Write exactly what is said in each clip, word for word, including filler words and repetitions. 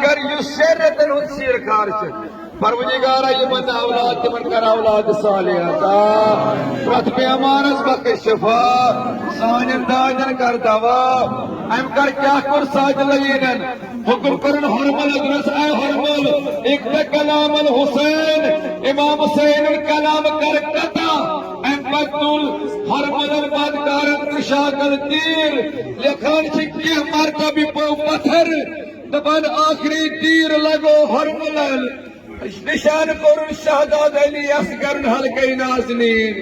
کر یُس شریعتن ہُنٛد سیٖر کار چھُ۔ پروردگارا، یِمن اولاد، تِمن کر اولاد صالح عطا۔ پرٛٮ۪تھ بیمارس بخش شفا۔ سانٮ۪ن دادٮ۪ن کر دوا۔ أمۍ کر کیٛاہ کوٚر ساجد لعیٖنن؟ حکم کوٚرُن ہرمل حضرت، اے ہرمل، اقرأ کلام الحسین۔ امام حسینُن کلام کر قطع۔ أمۍ پتہٕ تُل ہرملن بدکارن ترٛشاکل تیٖر۔ لیکھان چھِ کینٛہہ مرتبہٕ پیوٚو پتھر۔ دپان ٲخری تیٖر لگو ہرملن، نشان کوٚرُن شہزاد علی اصغرُن حلقے نازنین۔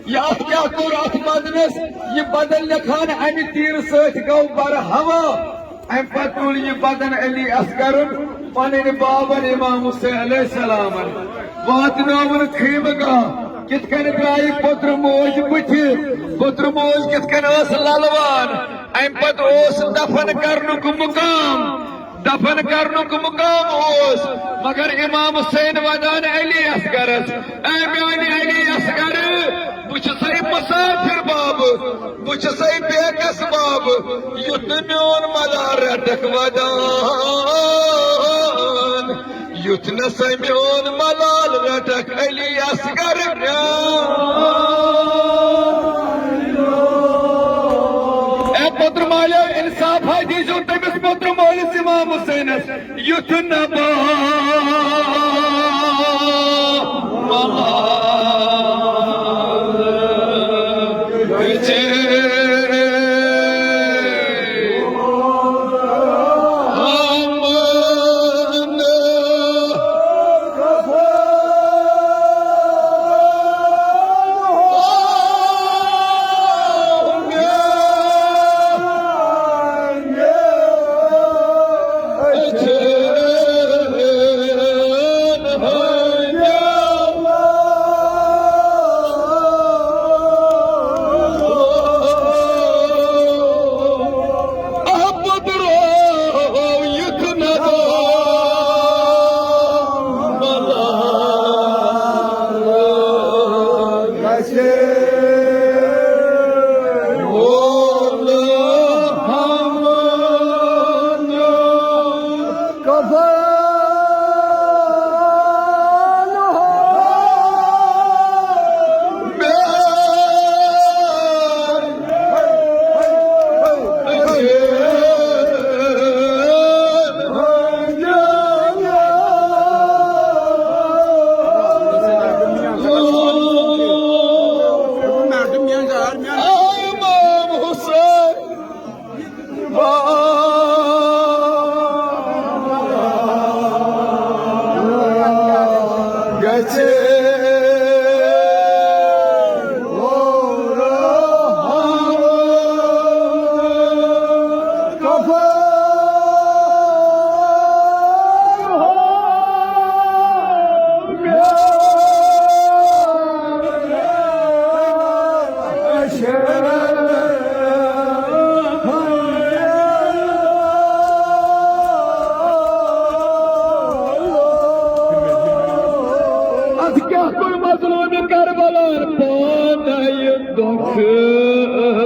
یہِ اتھ کیٛاہ کوٚر اتھ بدنس؟ یہِ بدن لیکھان امہِ تیٖرٕ سۭتۍ گوٚو برہوا۔ امہِ پتہٕ تُل یہِ بدن علی اصغرُن پنٕنۍ بابن امام حسین علیہ السلامن واتنٲوُن خیمہٕ گاہ۔ کِتھ کٔنۍ درٛایہِ پوٚتُر موج بٕتھِ، پوٚتُر موج کِتھ کٔنۍ ٲس للوان۔ امہِ پتہٕ اوس دفن کرنُک مقام، دفن کرنُک مقام اوس، مگر امام حسین ودان علی اصغرس، اے میانہِ علی اصغر، بہٕ چھُسے مسافر بابہٕ، بہٕ چھُسے بیکس بابہٕ، یُتھ نہٕ میون ملال رٹکھ ودان، یُتھ نہ سا میون ملال رٹکھ علی اصغر۔ اے پوٚتُر مالیو، انصافا دیٖزیو تٔمِس پوٚتُر مٲلِس امام حسینس، یُتھ نہ با ملال گژھِ۔ اتھ کیٛاہ کوٚر مظلوم کربلان پانے دۄکھٕ؟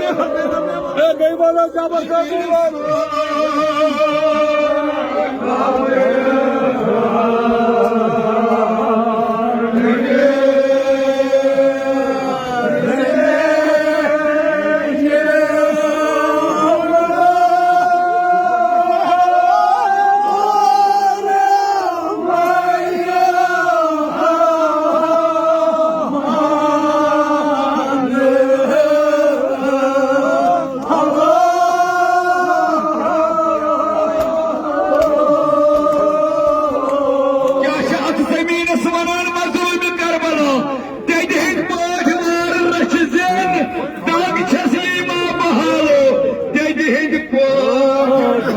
اے، بیٚیہِ وَنو زبردست، بیٚیہِ وَنو۔ کیٛاہ چھِ اَتھ زٔمیٖنَس وَنان، مظلوٗمِ کربلا؟ دٮ۪دِ ہٕنٛدۍ پٲٹھۍ وارٕ رَچھِ زٮ۪ن، دَگ چھَس یی ما بحالو، دٮ۪دِ ہٕنٛدۍ پٲٹھۍ۔